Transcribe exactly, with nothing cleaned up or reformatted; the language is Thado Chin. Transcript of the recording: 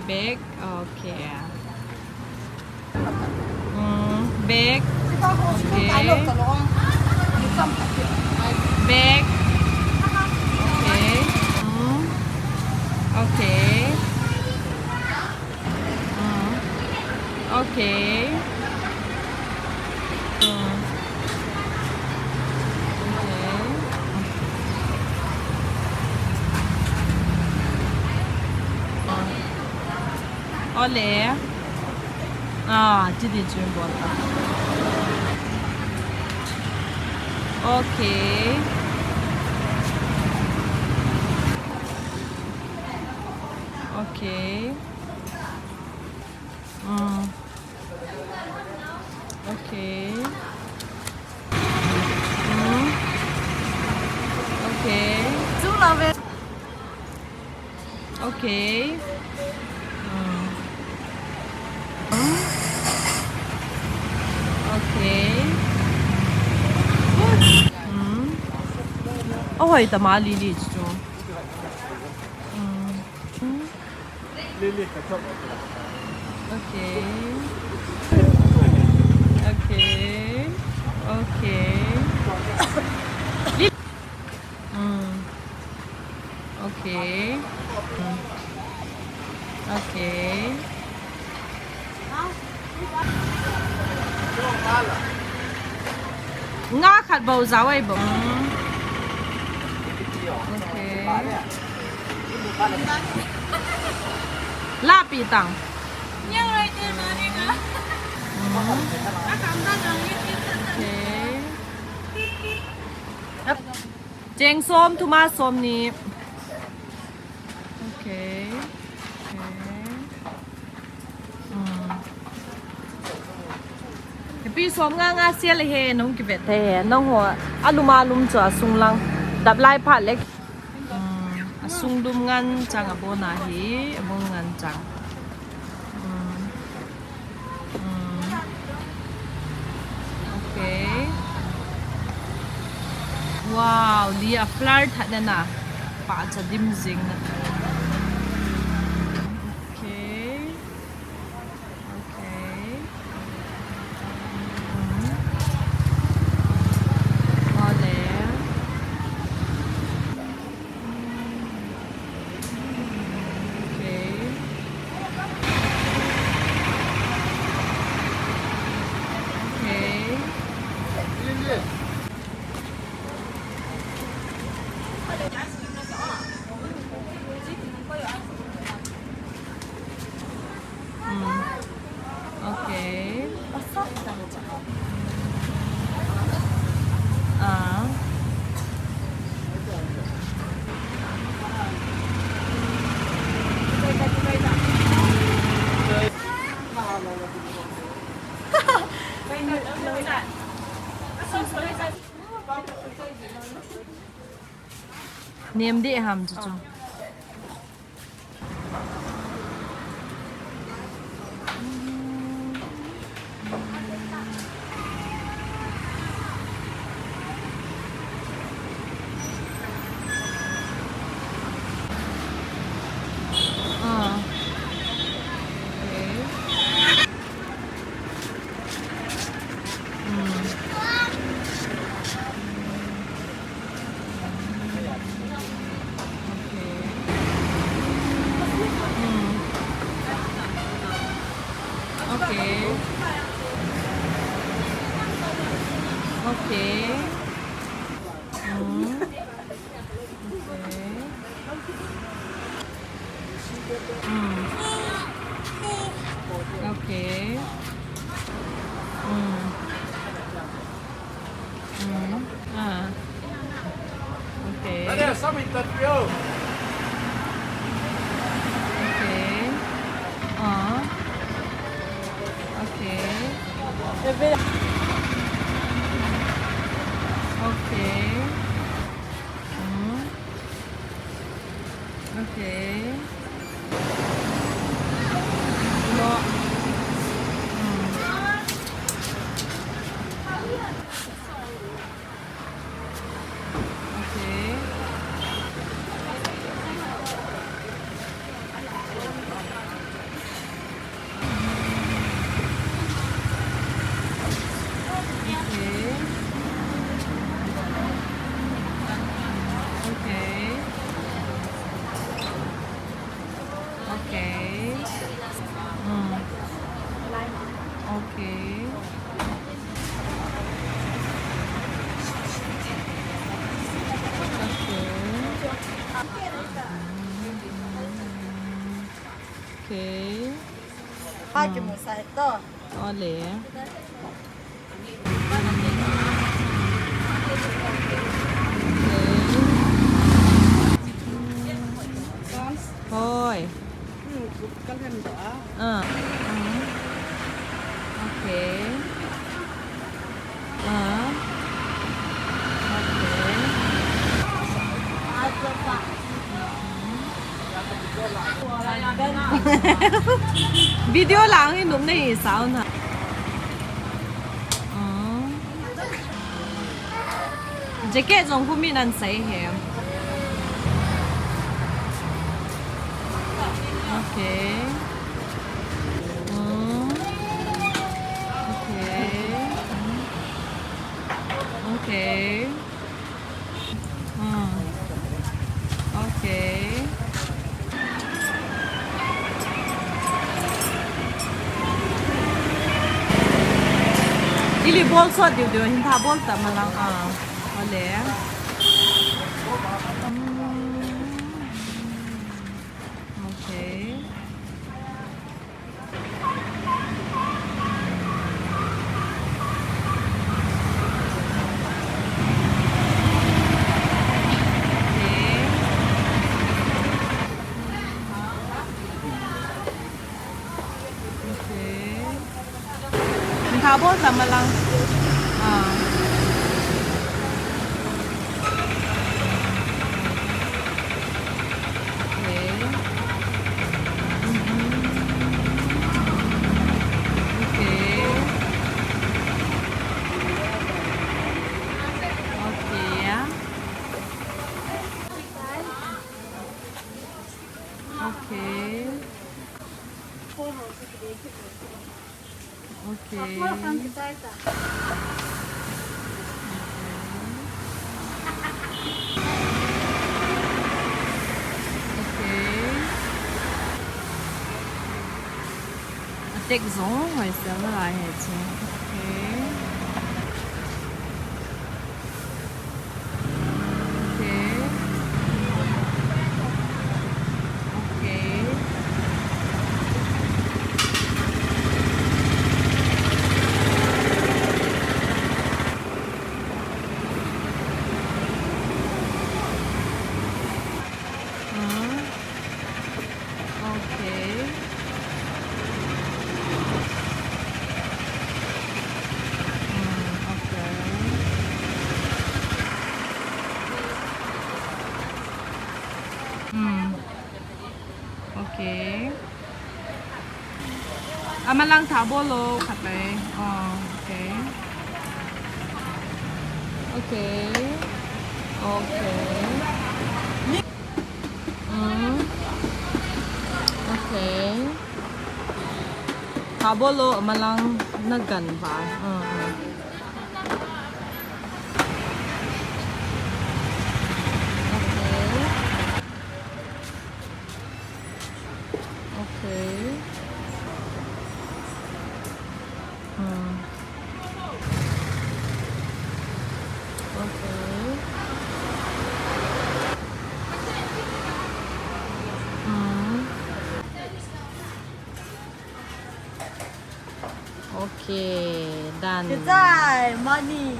Back. Okay. Mm, back. Okay. Back. Okay. Mm. Okay. Mm. Okay. Mm. Okay. Ole. Ah, ti di chun bol ta. Okay. Okay. Mm. Okay. Mm. Okay. Chu la ve. Okay. Mm. Mm. Okay. Mm. Ahoi ta ma li li chu. Mm. Mm. Okay. Okay. Okay. Mm. Okay. Mm. Okay. Nga khat bou jao ai bou. Mm. Okay. Lapi tang. Okay. Cheng som, thuma som ni. Okay. Okay. Hmm. Ipi som nga nga sia le he, nong kivet he, nong ho, alum alum chu asung lang. Dap lai pha le. Hmm. Asung dum ngan chang abon ahi, abon ngan chang. Hmm. Hmm. Okay. Wow, li a flower that na na. Pa cha dim jing na. Okay. Okay. Hmm. Wow, le. Okay. Okay. Hmm. Okay. Ah. Nem deh ham chu chu. Ah. Okay. Hmm. Okay. Hmm. Okay. Okay. Hmm. Okay. Hmm. Okay. Hmm. Hmm. Ah. Okay. Okay. Ah. Okay. Okay. Hmm. Okay. Lo. Hmm. Okay. Okay. Ha, kimu sa ito. Ole. Hoi. Ah. Okay. Ah. Okay. Video lang hi num nei sao na. Jacket jong humin an sei he. Okay. Hmm. Okay. Okay. Hmm. Okay. Ili bol sot diu diu, hin tha bol ta malang a. Ole. Hmm. Okay. Tha bol sa malang. Ah. Okay. Mhm. Okay. Okay, ya. Okay. Okay. Okay. Atek jong hoi sel nalai he chu. Okay. Okay. Okay. Hmm. Okay. Hmm, okay. Hmm. Okay. Amalang tha bol o, khat le. Oh, okay. Okay. Okay. Hmm. Okay. Tha bol o, amalang na gan ba. Hmm, hmm. Okay. Okay. Hmm. Okay. Hmm. Okay, done. Kichai, money.